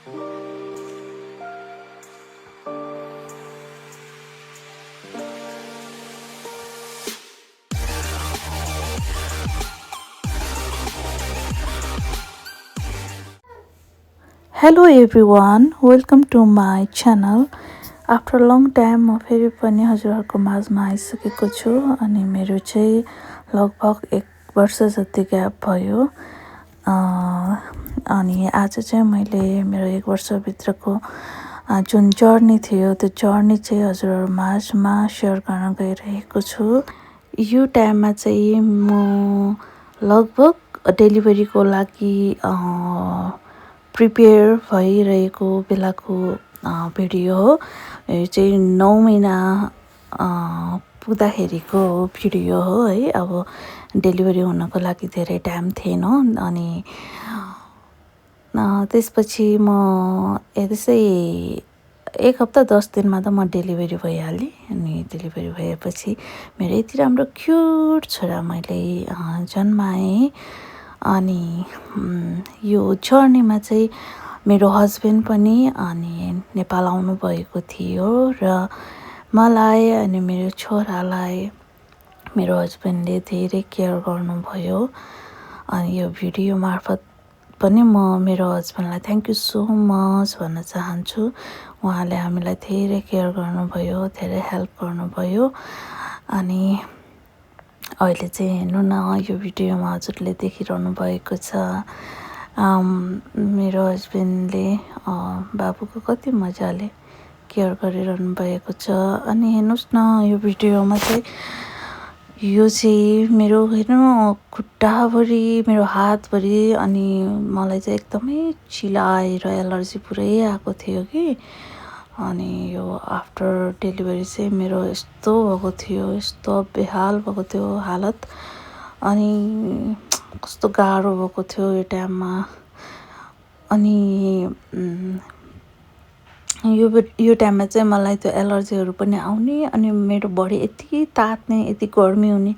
Hello everyone, welcome to my channel. After a long time म फेरि पनि हजुरहरूको माझमा आइसकेको छु अनि मेरो चाहिँ लगभग 1 वर्ष जति ग्याप भयो। अनि आज चाहिँ मैले मेरो 1 वर्षभित्रको जुन जर्नी थियो त्यो जर्नी चाहिँ हजुरहरू माझमा सेयर गर्न गइरहेको छु। यो टाइममा चाहिँ म लगभग डेलिभरीको लागि प्रिपेयर भइरहेको बेलाको भिडियो हो। यो चाहिँ 9 महिना पुग्दाखेरिको भिडियो हो है। अब डेलिभरी हुनको लागि धेरै टाइम थिएन अनि त्यसपछि म त्यसै 1 हप्ता 10 दिनमा त म डेलिभरी भइहालेँ। अनि डेलिभरी भएपछि मेरो यति राम्रो क्युट छोरा मैले जन्माएँ। अनि यो जर्नीमा चाहिँ मेरो हस्बेन्ड पनि अनि नेपाल आउनु भएको थियो र मलाई अनि मेरो छोरालाई मेरो हस्बेन्डले धेरै केयर गर्नुभयो। अनि यो भिडियो मार्फत पनि म मेरो हस्बेन्डलाई थ्याङ्क यू सो मच भन्न चाहन्छु। उहाँले हामीलाई धेरै केयर गर्नुभयो, धेरै हेल्प गर्नुभयो। अनि अहिले चाहिँ हेर्नु न, यो भिडियोमा हजुरले देखिरहनु भएको छ मेरो हस्बेन्डले बाबुको कति मजाले केयर गरिरहनु भएको छ। अनि हेर्नुहोस् न, यो भिडियोमा चाहिँ यो चाहिँ मेरो हेर्नु खुट्टाभरि, मेरो हातभरि अनि मलाई चाहिँ एकदमै चिलाएर एलर्जी पुरै आएको थियो कि। अनि यो आफ्टर डेलिभरी चाहिँ मेरो यस्तो भएको थियो, यस्तो बेहाल भएको थियो हालत। अनि कस्तो गाह्रो भएको थियो यो टाइममा। अनि यो टाइममा चाहिँ मलाई त्यो एलर्जीहरू पनि आउने अनि मेरो बडी यति तात्ने, यति गर्मी हुने।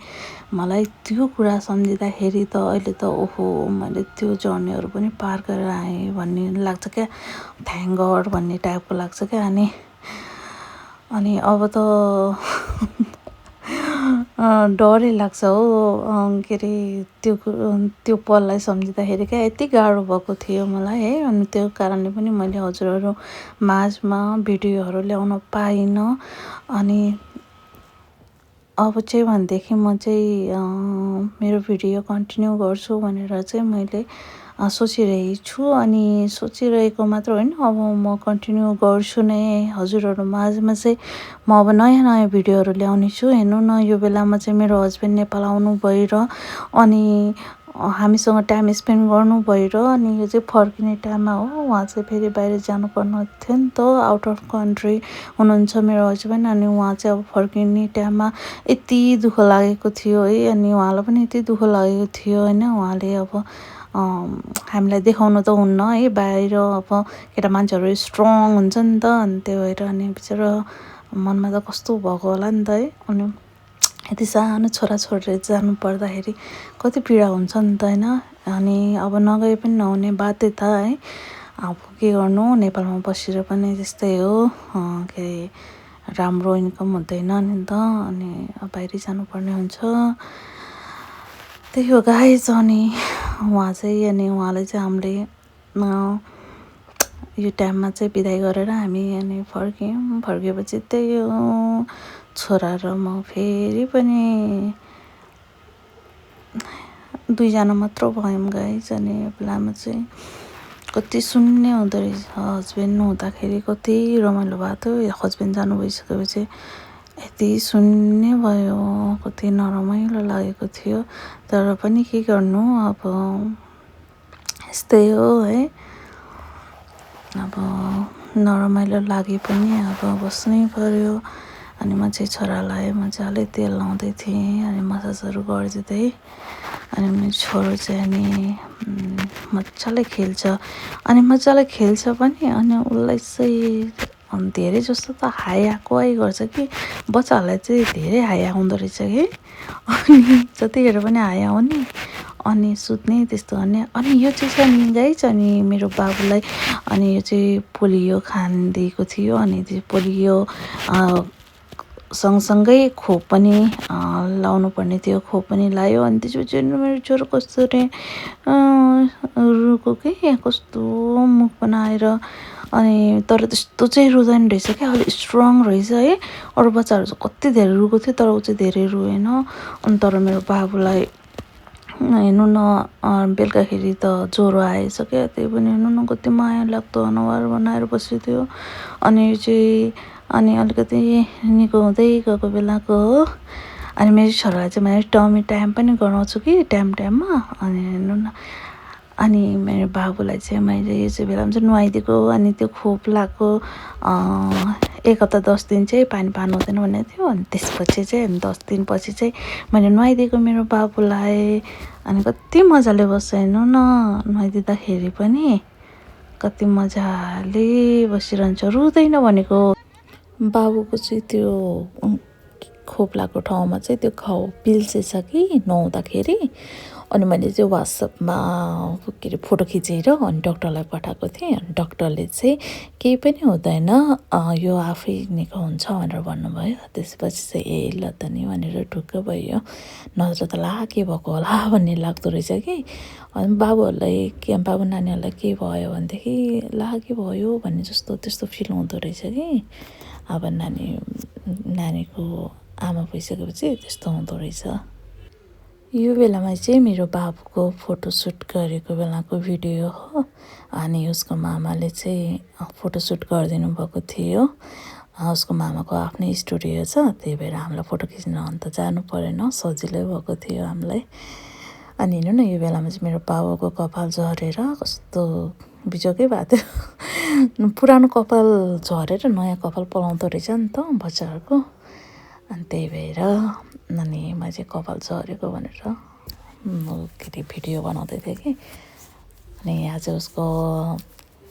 मलाई त्यो कुरा सम्झिँदाखेरि त अहिले त ओहो, मैले त्यो जर्नीहरू पनि पार गरेर आएँ भन्ने लाग्छ क्या। थ्याङ्क गड भन्ने टाइपको लाग्छ क्या। अनि अब त डरै लाग्छ हो। के अरे त्यो पललाई सम्झिँदाखेरि क्या, यति गाह्रो भएको थियो मलाई है। अनि त्यो कारणले पनि मैले हजुरहरू माझमा भिडियोहरू ल्याउन पाइनँ। अनि अब चाहिँ भनेदेखि म चाहिँ मेरो भिडियो कन्टिन्यू गर्छु भनेर चाहिँ मैले सोचिरहेको छु। अनि सोचिरहेको मात्र होइन, अब म कन्टिन्यू गर्छु नै हजुरहरू माझमा चाहिँ। म अब नयाँ नयाँ भिडियोहरू ल्याउने छु। हेर्नु न, यो बेलामा चाहिँ मेरो हस्बेन्ड नेपाल आउनु भएर अनि हामीसँग टाइम स्पेन्ड गर्नु भएर अनि यो चाहिँ फर्किने टाइममा हो। उहाँ चाहिँ फेरि बाहिर जानुपर्ने थियो नि त, आउट अफ कन्ट्री हुनुहुन्छ मेरो हस्बेन्ड। अनि उहाँ चाहिँ अब फर्किने टाइममा यति दुःख लागेको थियो है। अनि उहाँलाई पनि यति दुःख लागेको थियो होइन। उहाँले अब हामीलाई देखाउनु त हुन्न है बाहिर, अब केटा मान्छेहरू स्ट्रङ हुन्छ नि त। अनि त्यो भएर अनि बिचरा मनमा त कस्तो भएको होला नि त है। अनि यति सानो छोरा छोडेर जानु पर्दाखेरि कति पीडा हुन्छ नि त होइन। अनि अब नगए पनि नहुने बाध्यता है। अब के गर्नु, नेपालमा बसेर पनि त्यस्तै हो। के राम्रो इन्कम हुँदैन नि त। अनि बाहिर जानुपर्ने हुन्छ। त्यही हो गाइस। अनि उहाँ चाहिँ अनि उहाँलाई चाहिँ हामीले यो टाइममा चाहिँ बिदाई गरेर हामी अनि फर्केपछि त्यही हो, छोरा र म फेरि पनि 2 जना मात्र भयौँ गाइस। अनि यो बेलामा चाहिँ कति शून्य हुँदो रहेछ। हस्बेन्ड हुँदाखेरि कति रमाइलो भएको थियो, हस्बेन्ड जानु भइसकेपछि यति शून्य भयो, कति नरमाइलो लागेको थियो। तर पनि के गर्नु, अब यस्तै हो है। अब नरमाइलो लागे पनि अब बस्नै पर्यो। अनि म चाहिँ छोरालाई मजाले तेल लाउँदै थिएँ अनि मसाजहरू गरिदिँदै। अनि मेरो छोरो चाहिँ अनि मजाले खेल्छ पनि। अनि उसलाई चाहिँ धेरै जस्तो त हाई गर्छ कि, बच्चाहरूलाई चाहिँ धेरै हाई आउँदो रहेछ कि। अनि जतिखेर पनि हाई आउने अनि सुत्ने त्यस्तो गर्ने। अनि यो चाहिँ छ नि गाइज, अनि मेरो बाबुलाई अनि यो चाहिँ पोलियो खानिदिएको थियो। अनि त्यो पोलियो सँगसँगै खोप पनि लाउनु पर्ने थियो, खोप पनि लायो। अनि त्यसपछि मेरो छोरो कस्तो रे रुको के कस्तो मुख बनाएर, अनि तर त्यस्तो चाहिँ रुँदैन रहेछ क्या, अलिक स्ट्रङ रहेछ है। अरू बच्चाहरू चाहिँ कति धेरै रुको थियो, तर ऊ चाहिँ धेरै रुएन। अनि तर मेरो बाबुलाई हेर्नु न बेलुकाखेरि त ज्वरो आएछ क्या, त्यही पनि हेर्नु न कति माया लाग्दो अनुहार बनाएर बसेको थियो। अनि यो चाहिँ अनि अलिकति निको हुँदै गएको बेलाको हो। अनि मेरो छोरालाई चाहिँ मैले टमी टाइम पनि गराउँछु कि टाइममा। अनि हेर्नु न, अनि मेरो बाबुलाई चाहिँ मैले यो चाहिँ बेलामा चाहिँ नुहाइदिएको। अनि त्यो खोप लगाएको 1 हप्ता 10 दिन चाहिँ पानी पार्नु हुँदैन भनेको थियो। अनि त्यसपछि चाहिँ 10 दिनपछि चाहिँ मैले नुहाइदिएको मेरो बाबुलाई। अनि कति मजाले बस्छ हेर्नु न, नुहाइदिँदाखेरि पनि कति मजाले बसिरहन्छ, रुँदैन भनेको। बाबुको चाहिँ त्यो खोप लगाएको ठाउँमा चाहिँ त्यो घाउ पिल्सेछ कि नुहाउँदाखेरि। अनि मैले चाहिँ वाट्सएपमा के अरे फोटो खिचेर अनि डक्टरलाई पठाएको थिएँ। अनि डक्टरले चाहिँ केही पनि हुँदैन, यो आफै निको हुन्छ भनेर भन्नुभयो। त्यसपछि चाहिँ ए ल त नि भनेर ढुक्क भयो, नत्र त ला के भएको होला भन्ने लाग्दो रहेछ कि। अनि बाबु नानीहरूलाई के भयो भनेदेखि ला के भयो भन्ने जस्तो त्यस्तो फिल हुँदो रहेछ कि। अब नानीको आमा भइसकेपछि त्यस्तो हुँदो रहेछ। यो बेलामा चाहिँ मेरो बाबुको फोटोसुट गरेको बेलाको भिडियो हो। अनि उसको मामाले चाहिँ फोटोसुट गरिदिनु भएको थियो। उसको मामाको आफ्नै स्टुडियो छ, त्यही भएर हामीलाई फोटो खिच्न अन्त जानु परेन, सजिलै भएको थियो हामीलाई। अनि हेर्नु न यो बेलामा चाहिँ मेरो बाबुको कपाल झरेर कस्तो बिजोकै भएको थियो। पुरानो कपाल झरेर नयाँ कपाल पलाउँदो रहेछ नि त बच्चाहरूको। अनि त्यही भएर अनि म चाहिँ कपाल झरेको भनेर के अरे भिडियो बनाउँदै थिएँ कि। अनि आज उसको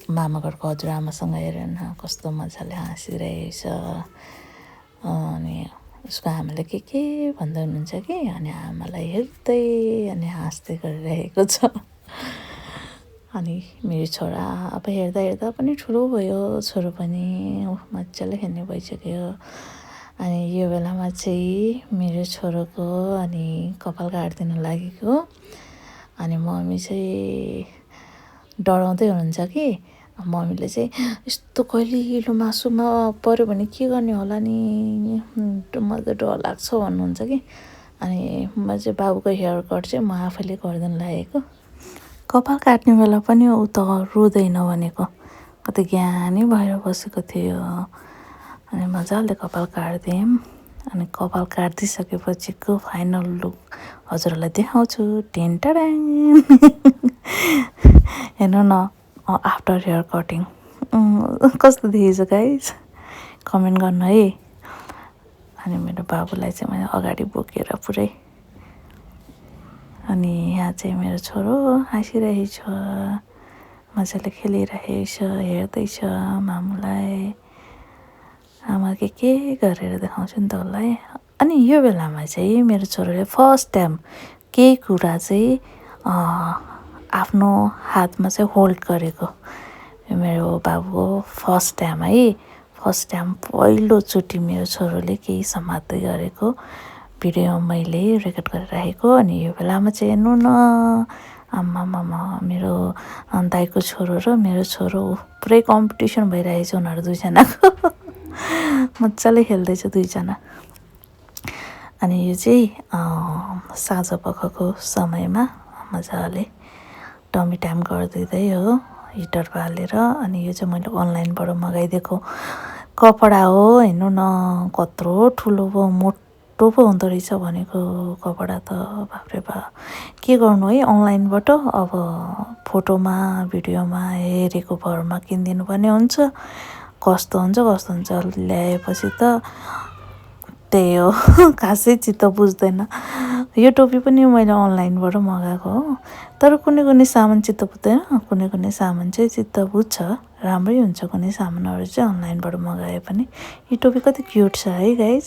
मामा घरको हजुरआमासँग हेरेर न कस्तो मजाले हाँसिरहेछ। अनि उसको आमाले के भन्दै हुनुहुन्छ कि, अनि आमालाई हेर्दै अनि हाँस्दै गरिरहेको छ। अनि मेरो छोरा अब हेर्दा पनि ठुलो भयो, छोरो पनि मजाले खेल्ने भइसक्यो। अनि यो बेलामा चाहिँ मेरो छोरोको अनि कपाल काटिदिन लागेको। अनि मम्मी चाहिँ डराउँदै हुनुहुन्छ कि। मम्मीले चाहिँ यस्तो कहिलेलो मासुमा पऱ्यो भने के गर्ने होला नि, मलाई त डर लाग्छ भन्नुहुन्छ कि। अनि म चाहिँ बाबुको हेयर कट चाहिँ म आफैले गरिदिन लागेको। कपाल काट्ने बेला पनि ऊ त रुँदैन भनेको, कति ज्ञानी भएर बसेको थियो। अनि मजाले कपाल काटिदिएँ। अनि कपाल काटिदिइसकेपछिको फाइनल लुक हजुरहरूलाई देखाउँछु। टेन्टाडाङ हेर्नु न आफ्टर हेयर कटिङ कस्तो देखिन्छ गाइज, कमेन्ट गर्नु है। अनि मेरो बाबुलाई चाहिँ मैले अगाडि बोकेर पुरै। अनि यहाँ चाहिँ मेरो छोरो हाँसिरहेछ, मजाले खेलिरहेछ, हेर्दैछ मामुलाई। आमा के गरेर देखाउँछु नि त उसलाई। अनि यो बेलामा चाहिँ मेरो छोरोले फर्स्ट टाइम केही कुरा चाहिँ आफ्नो हातमा चाहिँ होल्ड गरेको। मेरो बाबुको फर्स्ट टाइम है, फर्स्ट टाइम पहिलोचोटि मेरो छोरोले केही समात्दै गरेको भिडियो मैले रेकर्ड गरेर राखेको। अनि यो बेलामा चाहिँ हेर्नु न आमामामा मेरो दाइको छोरो र मेरो छोरो पुरै कम्पिटिसन भइरहेछ उनीहरू दुईजनाको। मजाले खेल्दैछ दुईजना। अनि यो चाहिँ साँझपखको समयमा मजाले टमी टाइम गरिदिँदै हो हिटर बालेर। अनि यो चाहिँ मैले अनलाइनबाट मगाइदिएको कपडा हो। हेर्नु न कत्रो ठुलो पो मोटो पो हुँदो रहेछ भनेको कपडा त, बाफ्रे बाफ के गर्नु है अनलाइनबाट। अब फोटोमा भिडियोमा हेरेको भरमा किनिदिनु पर्ने हुन्छ, कस्तो हुन्छ ल्याएपछि त त्यही हो खासै चित्त बुझ्दैन। यो टोपी पनि मैले अनलाइनबाट मगाएको हो, तर कुनै सामान चित्त बुझ्दैन, कुनै सामान चाहिँ चित्त बुझ्छ, राम्रै हुन्छ कुनै सामानहरू चाहिँ अनलाइनबाट मगाए पनि। यो टोपी कति क्युट छ है गाइज।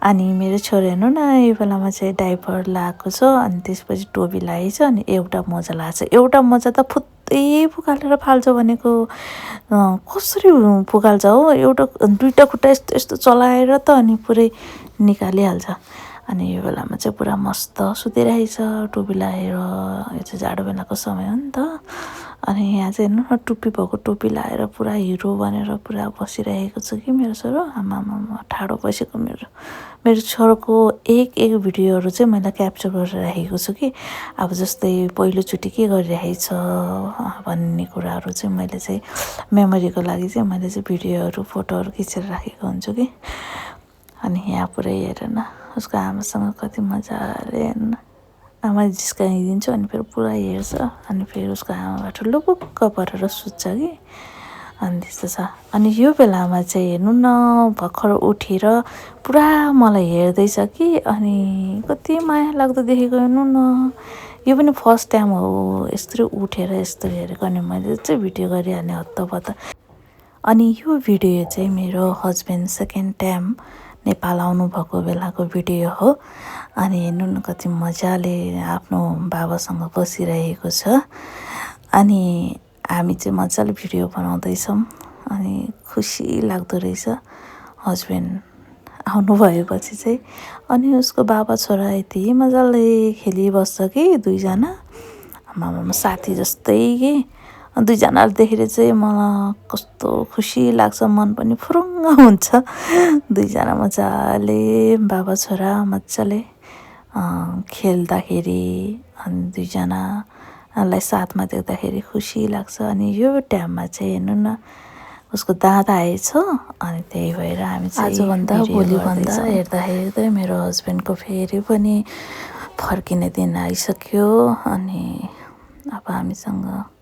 अनि मेरो छोरा हेर्नु न यो बेलामा चाहिँ डाइपर लगाएको छ अनि त्यसपछि टोपी लगाएछ अनि एउटा मोजा लगाएको छ। एउटा मोजा त फुत्तै फुकालेर फाल्छ भनेको कसरी फुकाल्छ हो, एउटा दुईवटा खुट्टा यस्तो यस्तो चलाएर त अनि पुरै निकालिहाल्छ। अनि यो बेलामा चाहिँ पुरा मस्त सुतिरहेछ टोपी लगाएर, यो चाहिँ जाडो बेलाको समय हो नि त। अनि यहाँ चाहिँ हेर्नु न टुप्पी भएको टोपी लगाएर पुरा हिरो बनेर पुरा बसिरहेको छ कि मेरो छोरो। आमामा ठाडो बसेको मेरो छोरोको एक भिडियोहरू चाहिँ मैले क्याप्चर गरेर राखेको छु कि अब जस्तै पहिलोचोटि के गरिरहेछ भन्ने कुराहरू चाहिँ मैले चाहिँ मेमोरीको लागि चाहिँ मैले चाहिँ भिडियोहरू फोटोहरू खिचेर राखेको हुन्छु कि। अनि यहाँ पुरै हेर न उसको आमासँग कति मजाले हेर्नु, आमाले जिस्काइदिन्छ अनि फेरि पुरा हेर्छ अनि फेरि उसको आमाबाट लुपुक्क परेर सुत्छ कि। अनि त्यस्तो छ। अनि यो बेलामा चाहिँ हेर्नु न भर्खर उठेर पुरा मलाई हेर्दैछ कि अनि कति माया लाग्दो देखेको हेर्नु न। यो पनि फर्स्ट टाइम हो यस्तो उठेर यस्तो हेरेको, अनि मैले चाहिँ भिडियो गरिहाल्ने हत्तपत्त। अनि यो भिडियो चाहिँ मेरो हस्बेन्ड सेकेन्ड टाइम नेपाल आउनुभएको बेलाको भिडियो हो। अनि हेर्नु न कति मजाले आफ्नो बाबासँग बसिरहेको छ। अनि हामी चाहिँ मजाले भिडियो बनाउँदैछौँ अनि खुसी लाग्दो रहेछ हस्बेन्ड आउनु भएपछि चाहिँ। अनि उसको बाबा छोरा यति मजाले खेलिबस्छ कि दुईजना, आमामा साथी जस्तै कि। दुईजनालाई देखेर चाहिँ मलाई कस्तो खुसी लाग्छ, मन पनि फुरुङ्ग हुन्छ। दुईजना मजाले बाबा छोरा मजाले खेल्दाखेरि अनि दुईजनालाई साथमा देख्दाखेरि खुसी लाग्छ। अनि यो टाइममा चाहिँ हेर्नु न उसको दादा आएछ अनि त्यही भएर हामी चाहिँ आजभन्दा भोलिभन्दा हेर्दै मेरो हस्बेन्डको फेरि पनि फर्किने दिन आइसक्यो। अनि अब हामीसँग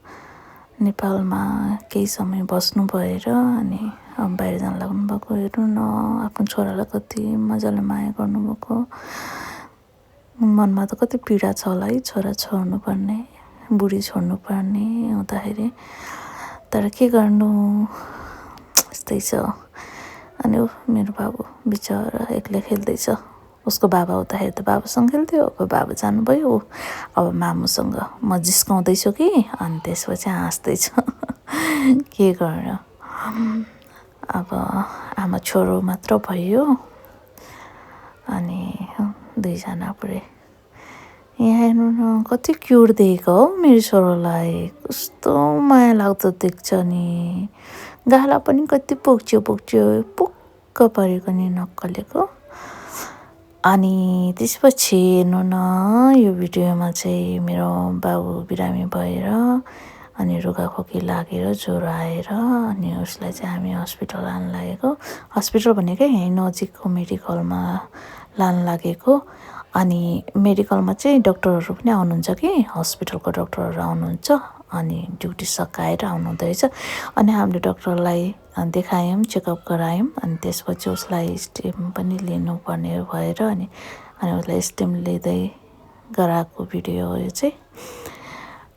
नेपालमा केही समय बस्नु भएर अनि अब बाहिर जान लाग्नुभएको। हेर्नु न आफ्नो छोरालाई कति मजाले माया गर्नुभएको, मनमा त कति पीडा छ होला है छोरा छोड्नुपर्ने, बुढी छोड्नुपर्ने हुँदाखेरि, तर के गर्नु यस्तै छ। अनि मेरो बाबु बिचरा एक्लै खेल्दैछ, उसको बाबा हुँदाखेरि त बाबासँग खेल्थ्यो, अब बाबा जानुभयो अब मामुसँग म जिस्काउँदैछु कि अनि त्यसपछि हाँस्दैछु। के गर्नु अब आमा छोरो मात्र भयो अनि दुईजना पुरै। यहाँ हेर्नु न कति क्युट देखेको हो मेरो छोरोलाई, कस्तो माया लाग्दो देख्छ नि। गाला पनि कति पोक्च्यो पुक्क परेको नि नक्कलेको। अनि त्यसपछि हेर्नु न यो भिडियोमा चाहिँ मेरो बाबु बिरामी भएर अनि रुगाखोकी लागेर ज्वरो आएर अनि उसलाई चाहिँ हामी हस्पिटल लान लागेको। हस्पिटल भनेकै यहीँ नजिकको मेडिकलमा लान लागेको। अनि मेडिकलमा चाहिँ डक्टरहरू पनि आउनुहुन्छ कि, हस्पिटलको डक्टरहरू आउनुहुन्छ अनि ड्युटी सकाएर आउनुहुँदो रहेछ। अनि हामीले डक्टरलाई देखायौँ, चेकअप गरायौँ अनि त्यसपछि उसलाई स्टेम पनि लिनुपर्ने भएर अनि उसलाई स्टेम लिँदै गराएको भिडियो हो यो चाहिँ।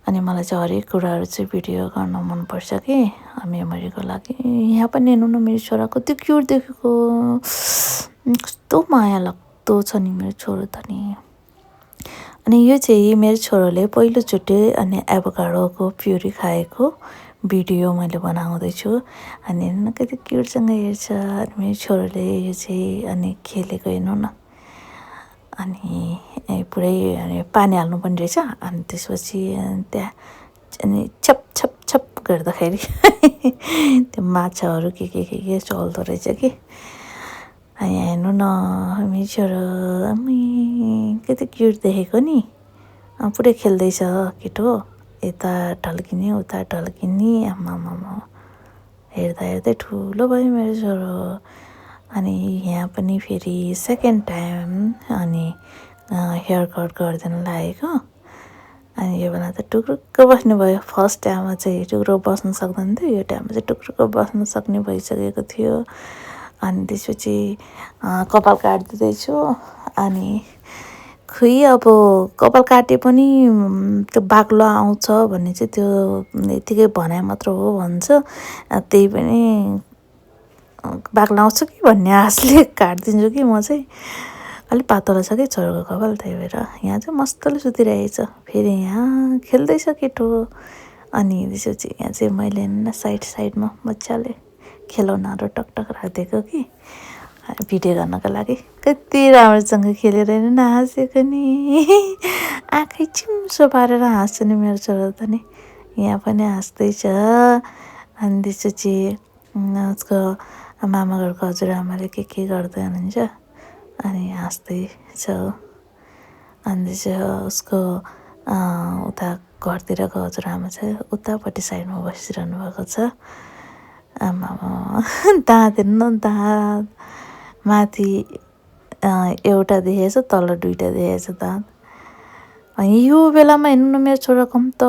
अनि मलाई चाहिँ हरेक कुराहरू चाहिँ भिडियो गर्न मनपर्छ कि मेमोरीको लागि। यहाँ पनि हेर्नु न मेरो छोरा कति क्युट देखेको, कस्तो माया लाग्दो छ नि मेरो छोरो त नि। अनि यो चाहिँ मेरो छोरोले पहिलोचोटि अनि एभोकाडोको प्युरी खाएको भिडियो मैले बनाउँदैछु। अनि हेर्नु न कति क्युटसँग हेर्छ अनि मेरो छोरोले यो चाहिँ अनि खेलेको हेर्नु न। अनि पुरै अनि पानी हाल्नुपर्ने रहेछ अनि त्यसपछि त्यहाँ अनि छप छप छप गर्दाखेरि त्यो माछाहरू के चल्दो रहेछ कि। अनि हेर्नु न मेरो छोरो कति क्युट देखेको नि, पुरै खेल्दैछ केटो, यता ढल्किने उता ढल्किने। आमामा हेर्दै ठुलो भयो मेरो छोरो। अनि यहाँ पनि फेरि सेकेन्ड टाइम अनि हेयर कट गरिदिन लागेको। अनि यो बेला त टुक्रुक्क बस्नुभयो। फर्स्ट टाइममा चाहिँ टुक्रो बस्न सक्दैन थियो, यो टाइममा चाहिँ टुक्रुक्क बस्न सक्ने भइसकेको थियो। अनि त्यसपछि कपाल काटिदिँदैछु। अनि खै अब कपाल काटे पनि त्यो बाक्लो आउँछ भन्ने चाहिँ त्यो यतिकै भनाइ मात्र हो भन्छ, त्यही पनि बाक्लो आउँछ कि भन्ने आशले काटिदिन्छु कि म चाहिँ। अलिक पातलो छ कि छोरोको कपाल, त्यही भएर यहाँ चाहिँ मस्तले सुतिरहेछ। फेरि यहाँ खेल्दैछ केटो। अनि त्यसपछि यहाँ चाहिँ मैले साइडमा मजाले खेलौनाहरू टकटक राखिदिएको कि भिडियो गर्नको लागि। कति राम्रोसँग खेलेर हाँसेको नि, आँखै चिम्सो पारेर हाँस्छ नि मेरो छोरा त नि। यहाँ पनि हाँस्दैछ। अनि त्यसपछि उसको मामा घरको हजुरआमाले के गर्दै हुनुहुन्छ अनि हाँस्दैछ। अनि त्यसपछि उसको उता घरतिरको हजुरआमा चाहिँ उतापट्टि साइडमा बसिरहनु भएको छ। आमा दाँत हेर्नु न, दाँत माथि एउटा देखेछ, तल दुईवटा देखेछ दाँत। यो बेलामा हेर्नु न मेरो छोरा त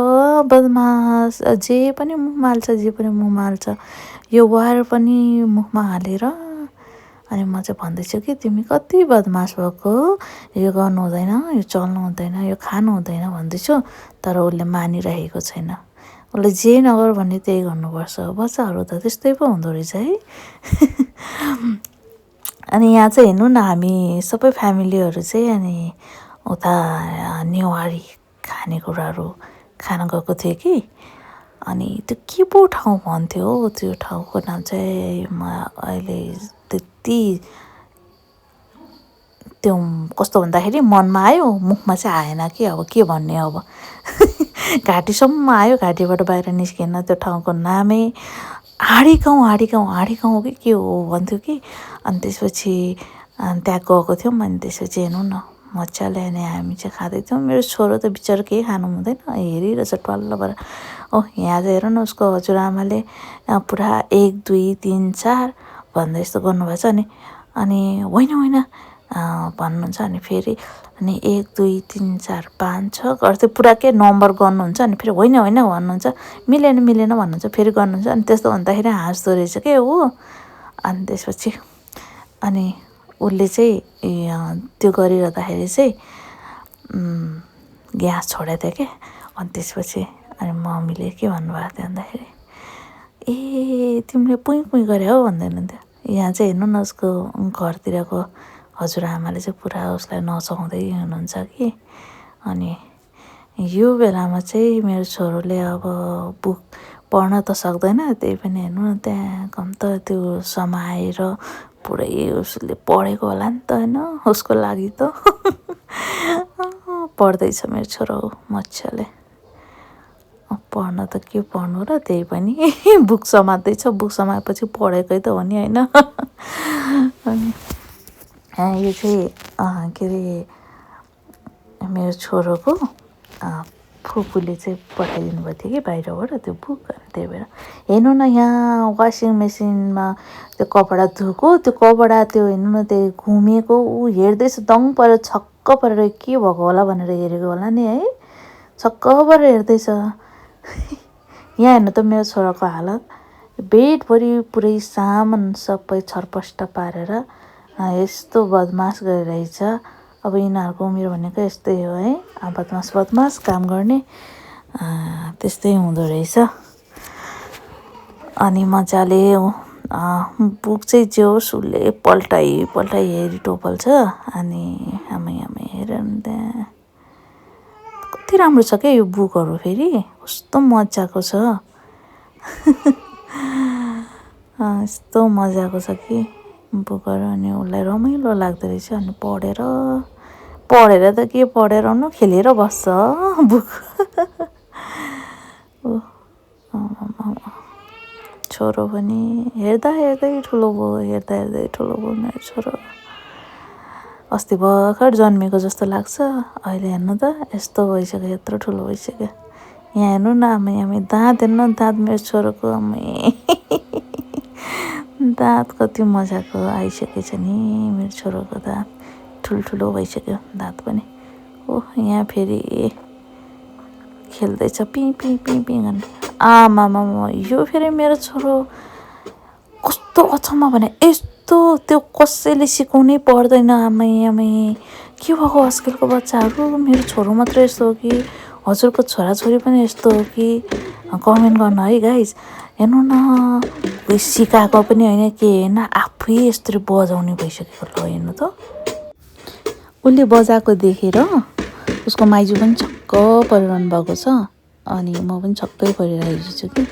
बदमास, जे पनि मुखमा हाल्छ। यो वायर पनि मुखमा हालेर अनि म चाहिँ भन्दैछु कि तिमी कति बदमास भएको, यो गर्नु हुँदैन, यो चल्नु हुँदैन, यो खानु हुँदैन भन्दैछु। तर उसले मानिरहेको छैन। उसले जे नगर भने त्यही गर्नुपर्छ। बच्चाहरू त त्यस्तै पो हुँदो रहेछ है। अनि यहाँ चाहिँ हेर्नु न, हामी सबै फ्यामिलीहरू चाहिँ अनि उता नेवारी खानेकुराहरू खान गएको थियो कि। अनि त्यो के पो ठाउँ भन्थ्यो हौ, त्यो ठाउँको नाम चाहिँ म अहिले त्यति त्यो कस्तो भन्दाखेरि मनमा आयो, मुखमा चाहिँ आएन कि अब के भन्ने अब। घाँटीसम्म आयो, घाँटीबाट बाहिर निस्केन। त्यो ठाउँको नामै हाँडी गाउँ कि के हो भन्थ्यो कि। अनि त्यसपछि त्यहाँ गएको थियौँ। अनि त्यसपछि हेर्नु न मजाले अनि हामी चाहिँ खाँदै थियौँ। मेरो छोरो त बिचारा केही खानु हुँदैन, हेरिरहेछ टल्ल भएर। यहाँ चाहिँ हेर न, उसको हजुरआमाले पुरा 1 2 3 4 भन्दै यस्तो गर्नुभएछ। अनि होइन भन्नुहुन्छ। अनि फेरि अनि 1 2 3 4 5 6 गर्दै पुरा के नम्बर गर्नुहुन्छ। अनि फेरि होइन भन्नुहुन्छ, मिलेन भन्नुहुन्छ, फेरि गर्नुहुन्छ। अनि त्यस्तो भन्दाखेरि हाँस्दो रहेछ के ऊ। अनि त्यसपछि अनि उसले चाहिँ त्यो गरिरहँदाखेरि चाहिँ ग्यास छोडेको थियो क्या। अनि त्यसपछि अनि मम्मीले के भन्नुभएको थियो भन्दाखेरि, ए तिमीले पुइ गरे हौ भन्दै हुनुहुन्थ्यो। यहाँ चाहिँ हेर्नु न, उसको घरतिरको हजुरआमाले चाहिँ पुरा उसलाई नचाउँदै हुनुहुन्छ कि। अनि यो बेलामा चाहिँ मेरो छोरोले अब बुक पढ्न त सक्दैन, त्यही पनि हेर्नु न त्यहाँ कम त त्यो समाएर पुरै उसले पढेको होला नि त होइन, उसको लागि त। पढ्दैछ मेरो छोरो मजाले। पढ्न त के पढ्नु र, त्यही पनि बुक समात्दैछ। बुक समाएपछि पढेकै त हो नि होइन। अनि यो चाहिँ के अरे मेरो छोरोको फुपूले चाहिँ पठाइदिनु भएको थियो कि बाहिरबाट त्यो बुक। त्यही भएर हेर्नु न, यहाँ वासिङ मेसिनमा त्यो कपडा धोएको, त्यो कपडा त्यो हेर्नु न, त्यो घुमेको ऊ हेर्दैछ दङ परेर छक्क परेर के भएको होला भनेर हेरेको होला नि है, छक्क परेर हेर्दैछ। यहाँ हेर्नु त मेरो छोराको हालत, बेडभरि पुरै सामान सबै छरपष्ट पारेर यस्तो बदमास गरिरहेछ। अब यिनीहरूको उमेर भनेको यस्तै हो है, बदमास काम गर्ने त्यस्तै हुँदो रहेछ। अनि मजाले बुक चाहिँ जे होस् उसले पल्टाइ हेरी टोपल्छ। अनि आमै हेर न त्यहाँ कति राम्रो छ क्या यो बुकहरू, फेरि कस्तो मजाको छ। यस्तो मजाको छ कि बुकहरू। अनि उसलाई रमाइलो लाग्दो रहेछ। अनि पढेर त के पढेर हुनु, खेलेर बस्छ बुक। छोरो पनि हेर्दै ठुलो भयो मेरो छोरो। अस्ति भर्खर जन्मेको जस्तो लाग्छ। अहिले हेर्नु त यस्तो भइसक्यो, यत्रो ठुलो भइसक्यो। यहाँ हेर्नु न, आमै दाँत हेर्नु न, दाँत मेरो छोरोको दाँत कति मजाको आइसकेछ नि मेरो छोरोको दाँत, ठुल्ठुलो भइसक्यो दाँत पनि। यहाँ फेरि खेल्दैछ पिँ गर्ने। आमामा यो फेरि मेरो छोरो कस्तो अचम्म भने, यस्तो त्यो कसैले सिकाउनै पर्दैन। आमै के भएको आजकलको बच्चाहरू, मेरो छोरो मात्रै यस्तो हो कि हजुरको छोराछोरी पनि यस्तो हो कि कमेन्ट गर्नु है गाइज। हेर्नु न, कोही सिकाएको पनि होइन के होइन, आफै यस्तरी बजाउने भइसकेको ल। हेर्नु त, उसले बजाएको देखेर उसको माइजू पनि छक्क परिरहनु भएको छ। अनि म पनि छक्कै परिरहेको छु कि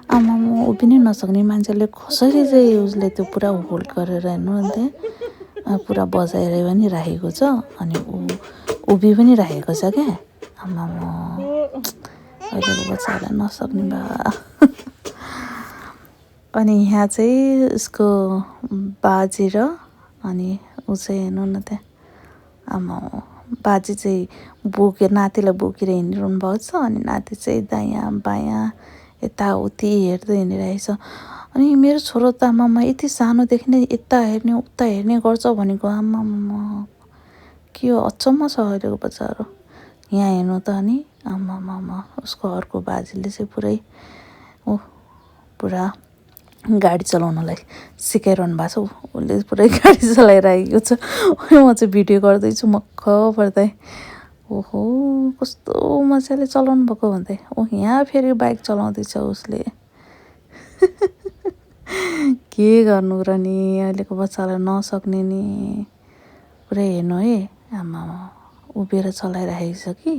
आमा म उभिनै नसक्ने मान्छेले कसरी चाहिँ उसले त्यो पुरा होल्ड गरेर हेर्नु अन्त पुरा बजाएर पनि राखेको छ। अनि ऊ उभि पनि राखेको छ क्या। आमा म अहिलेको बच्चाहरूलाई नसक्ने भा। अनि यहाँ चाहिँ उसको बाजे र अनि ऊ चाहिँ हेर्नु न त्यहाँ, आमा बाजे चाहिँ नातिलाई बोकेर हिँडिरहनु भएको छ। अनि नाति चाहिँ दायाँ बायाँ यताउति हेर्दै हिँडिरहेछ। अनि मेरो छोरो त आमामा यति सानोदेखि नै यता हेर्ने उता हेर्ने गर्छ भनेको। आमामा के हो, अचम्म छ अहिलेको बच्चाहरू। यहाँ हेर्नु त। अनि आमामा उसको अर्को बाजेले चाहिँ पुरा गाडी चलाउनलाई सिकाइरहनु भएको छ। उसले पुरै गाडी चलाइरहेको छ। म चाहिँ भिडियो गर्दैछु मक्ख पर्दै। ओहो कस्तो मजाले चलाउनु भएको भन्दै। यहाँ फेरि बाइक चलाउँदैछ उसले। के गर्नु र नि, अहिलेको बच्चालाई नसक्ने नि। पुरै हेर्नु है, आमा उभिएर चलाइरहेको छ कि।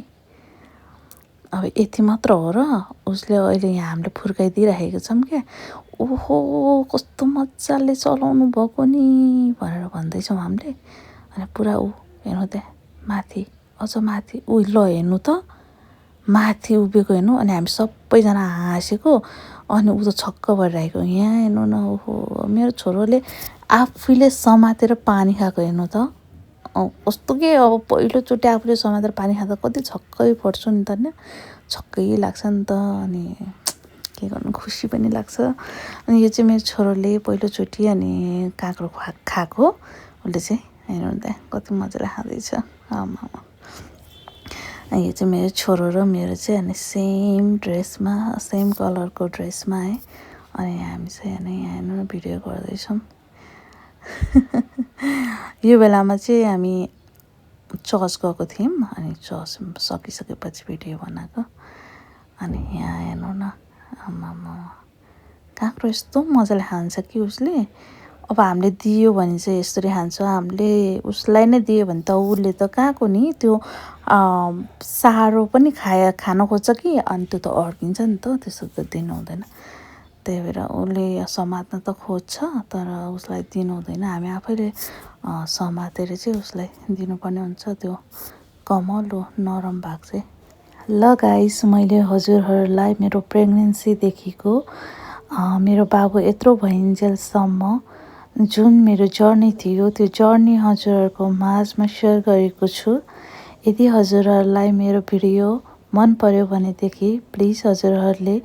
अब यति मात्र हो र, उसले अहिले यहाँ हामीले फुर्काइदिइराखेको छौँ क्या। ओहो कस्तो मजाले चलाउनु भएको नि भनेर भन्दैछौँ हामीले। अनि पुरा हेर्नु त्यहाँ माथि, अझ माथि ल हेर्नु त, माथि उभिएको हेर्नु। अनि हामी सबैजना हाँसेको। अनि ऊ त छक्क भइरहेको। यहाँ हेर्नु न, ओहो मेरो छोरोले आफैले समातेर पानी खाएको हेर्नु त। कस्तो के अब पहिलोचोटि आफूले समातेर पानी खाँदा कति छक्कै पर्छु नि त, होइन छक्कै लाग्छ नि त। अनि के गर्नु, खुसी पनि लाग्छ। अनि यो चाहिँ मेरो छोरोले पहिलोचोटि अनि काँक्रो खाएको। उसले चाहिँ हेर्नु त कति मजाले खाँदैछ। आमामा यो चाहिँ मेरो छोरो र मेरो चाहिँ अनि सेम ड्रेसमा, सेम कलरको ड्रेसमा है। अनि हामी चाहिँ यहाँ हेर्नु भिडियो गर्दैछौँ। यो बेलामा चाहिँ हामी चर्च गएको थियौँ। अनि चर्च सकिसकेपछि भिडियो बनाएको। अनि यहाँ हेर्नु न, आमामा काँक्रो यस्तो मजाले खान्छ कि उसले। अब हामीले दियो भने चाहिँ यसरी खान्छ, हामीले उसलाई नै दियो भने त उसले त कहाँको नि त्यो सारो पनि खान खोज्छ कि। अनि त्यो त अड्किन्छ नि त, त्यसो त दिनु हुँदैन। त्यही भएर उसले समात्न त खोज्छ तर उसलाई दिनु हुँदैन। हामी आफैले समातेर चाहिँ उसलाई दिनुपर्ने हुन्छ त्यो कमलो नरम भाग चाहिँ। ल गाइस, मैले हजुरहरूलाई मेरो प्रेग्नेन्सीदेखिको मेरो बाबु यत्रो भइन्जेलसम्म जुन मेरो जर्नी थियो, त्यो जर्नी हजुरहरूको माझमा सेयर गरेको छु। यदि हजुरहरूलाई मेरो भिडियो मन पर्यो भनेदेखि प्लिज हजुरहरूले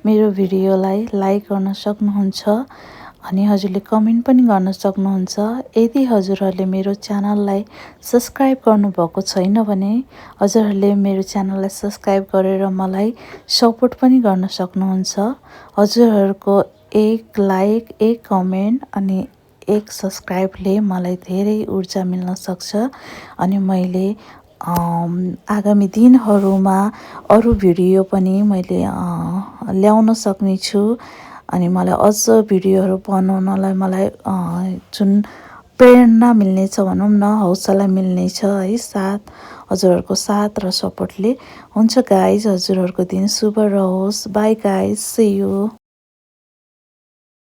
मेरो भिडियोलाई लाइक गर्न सक्नुहुन्छ। अनि हजुरले कमेन्ट पनि गर्न सक्नुहुन्छ। यदि हजुरहरूले मेरो च्यानललाई सब्सक्राइब गर्नुभएको छैन भने हजुरहरूले मेरो च्यानललाई सब्सक्राइब गरेर मलाई सपोर्ट पनि गर्न सक्नुहुन्छ। हजुरहरूको एक लाइक, एक कमेन्ट अनि एक सब्सक्राइबले मलाई धेरै ऊर्जा मिल्न सक्छ। अनि मैले आगामी दिनहरूमा अरू भिडियो पनि मैले ल्याउन सक्नेछु। अनि मलाई अझ भिडियोहरू बनाउनलाई मलाई जुन प्रेरणा मिल्नेछ भनौँ न, हौसला मिल्नेछ है, साथ हजुरहरूको साथ र सपोर्टले। हुन्छ गाइज, हजुरहरूको दिन शुभ रहोस्। Bye guys, see you.